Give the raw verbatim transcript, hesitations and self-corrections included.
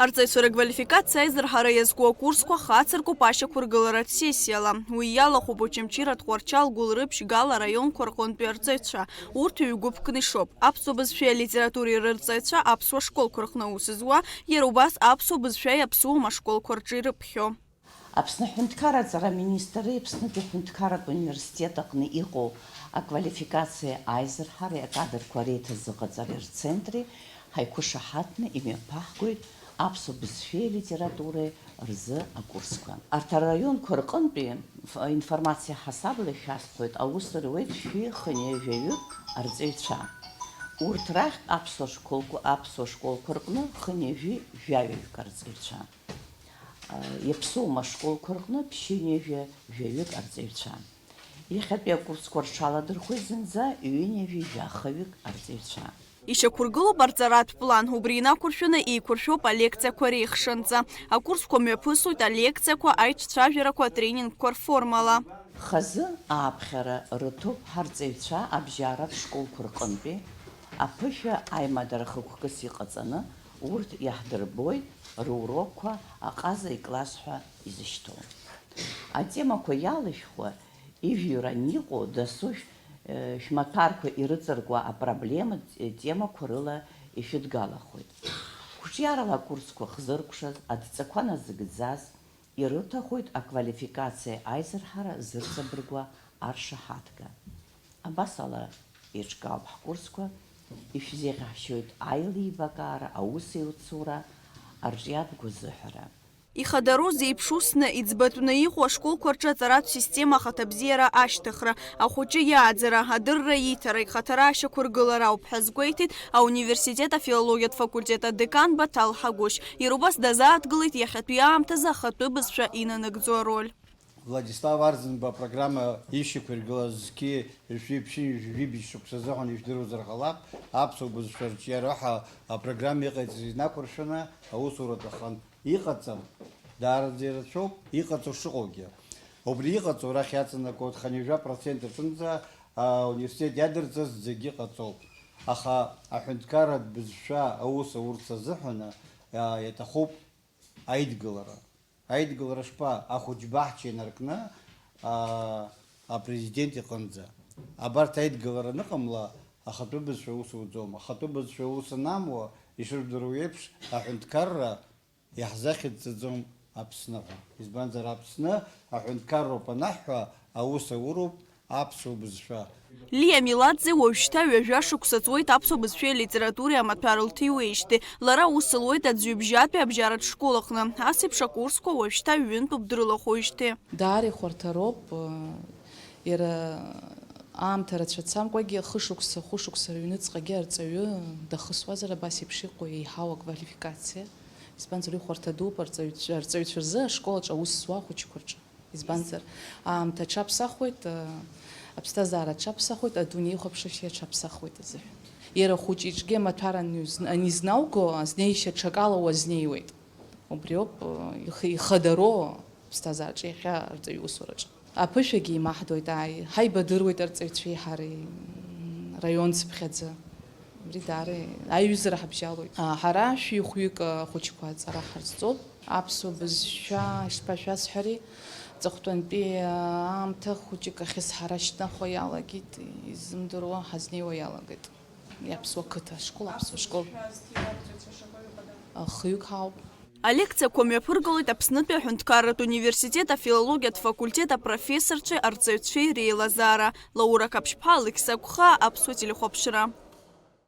Арҵаҩцәа рыквалификациа аизырҳара иазку акурсқәа хацыркуп ашьақәыргыларатә сессиала. Уи иалахәуп Очамчыра, Тҟәарчал, Гәылрыԥшь, Гал араионқәа рҟынтәи арҵаҩцәа. Урҭ ҩ-гәыԥкны ишоуп. Аԥсуа бызшәеи алитературеи рырҵаҩцәа аԥсуа школқәа рҟны аус зуа, иара убас аԥсуа бызшәеи аԥсуа мышколқәа рҿы ирыԥхьо. Аԥсны аҳәынҭқарра аҵара министри Аԥснытәи аҳәынҭқарратә университет аҟны иҟоу аквалификациа аизырҳареи акадрқәа реиҭазыҟаҵареи рцентри ҳаиқәышаҳаҭны имҩаԥаҳгоит аԥсуа бызшәеи алитературеи рзы акурсқәа. Арҭ араионқәа рҟынтәи инф-, информациа ҳасабала ишәасҳәоит, аус руеит шәи хынҩажәаҩык арҵаҩцәа. Урҭ рахьтә аԥсуа школқәа, аԥсуа школқәа рҟны хынҩажәи жәаҩаҩык арҵаҩцәа. Иаԥсоума ашколқәа рҟны ԥшьынҩажәа жәаҩык арҵаҩцәа. Иахьатәи акурсқәа рҽаладырхәеит зынӡа ҩынҩажәи жәахаҩык арҵаҩцәа. Ишьақәыргылоуп арҵаратә план, убри инақәыршәаны еиқәыршәоуп алекциақәа реихшанҵа. Акурсқәа мҩаԥысуеит алекциақәа, аиҿцәажәарақәа, атренингқәа рформала. Хазы ааԥхьара рыҭоуп ҳарҵаҩцәа абжьаратә школқәа рҟынтәи, аԥышәа аимадара хықәкыс иҟаҵаны, урҭ иаҳдырбоит рурокқәа аҟаза икласс ҳәа изышьҭоу. Атемақәа иалышәхуа, ижәҩаран иҟоу дасу шә-, э, шәмаҭәарқәа ирыҵаркуа апроблема т-, темақәа рыла ишәыдгалахоит. Қәҿиарала акурсқәа хзыркәшаз, адҵақәа назыгӡаз, ирыҭахоит аквалификациа аизырҳара зырҵабыргуа аршаҳаҭга. Абас ала еиҿкаауп ҳкурсқәа, ишәзеиӷьаҳшьоит аилибакаара, аусеицура, арҿиаратә гәазыҳәара. Ихадароу, зеиԥшусны, иӡбатәны иҟоу ашколқәа рҿы аҵаратә система ахаҭабзиара ашьҭыхра, ахәыҷы иааӡара, адырра иҭара, ихаҭара ашьақәыргылара ауп ҳәа азгәеиҭеит ауниверситет афилологиатә факультет адекан Баҭал Ҳагәышь. Иара убас дазааҭгылеит иахьатәи аамҭазы ахатәы бызшәа инанагӡо ароль. Владислав Арӡынба апрограмма ишьақәиргылаз зқьи жәшәи ԥшьынҩажәи жәибжь шықәса азыҳәан ижәдыруазар ҟалап, аԥсуа бызшәа арҿиара ҳәа апрограмма иҟаиҵаз инақәыршәаны аусура аҭахын. Иҟаҵам, даараӡа ирацәоуп, иҟаҵо шыҟоугьы. Убри иҟаҵоу рахь иаҵанакуа хынҩажәа процент аҿынӡа ауниверситет иадырҵаз зегьы ҟаҵоуп. Аха аҳәынҭқарратә бызшәа аус аурц азыҳәан, а, иаҭахуп аидгылара. Аидгылара шԥа, ахәыҷ баҳча инаркны, а, апрезидент иҟынӡа. Абарҭ аидгылара аныҟамла, ахатәы бызшәа аус уӡом. Ахатәы бызшәа аус анамуа, ишырдыруа еиԥш, аҳәынҭқарра иаҳзахьӡҵаӡом Аԥсныҟа. Избанзар, Аԥсны аҳәынҭқарроуп анаҳҳәа, аус ауроуп аԥсуа бызшәа. Лиа Миладзе уажәшьҭа ҩажәа шықәса ҵуеит аԥсуа бызшәеи алитературеи амаҭәар лҭиуеижьҭеи. Лара аус луеит аӡҩыбжьатәи абжьаратә школ аҟны. Ас еиԥш акурсқәа уажәшьҭа ҩынтәуп дрылахәыжьҭеи. Даара ихәарҭароуп, иара аамҭа рацәа цамкәагьы хышықәса, хәышықәса рыҩныҵҟагьы арҵаҩы дахысуазар, абас еиԥш иҟоу еиҳау аквалификациа. Избанзар, ихәарҭа дууп арҵаҩцәа, арҵаҩцәа рзы ашкол аҿы аус зуа ахәыҷқәа рҿы. Избанзар, аамҭа аҽаԥсахуеит, а, аԥсҭазаара аҽаԥсахуеит, адунеихәаԥшышьа аҽаԥсахуеит азыҳәан. Иара хәыҷ иҿгьы амаҭәар аниз-, анизналго, азнеишьа ҽакала уазнеиуеит. Убриоуп, а, ихы-, ихадароу аԥсҭазаараҿы иахьа арҵаҩ усураҿы. Аԥышәагьы еимаҳдоит, ааи, ҳаибадыруеит арҵаҩцәеи ҳареи, м, раион цыԥхьаӡа. Абри даара аиҩызара ҳабжьалоит. А, ҳара шәи хәҩык ахәыҷқәа аҵара ҳарҵоуп. Аԥсуа бызшәа ишԥашәасҳәари, аҵыхәтәантәи аамҭа хәыҷык ахьы ҳара шьҭнахуа иалагеит, изымдыруа ҳазнеиуа иалагеит. Иаԥсуа қыҭа ашкол, аԥсуа школ. Хҩык ҳауп. Алекциақәа мҩаԥыргалоит Аԥснытәи аҳәынҭқарратә университет афилологиатә факультет апрофессорцәеи арҵаҩцәеи реилазаара. Лаура Қаԥшьԥҳа, Алықьса Гәхаа, Аԥсуа телехәаԥшра.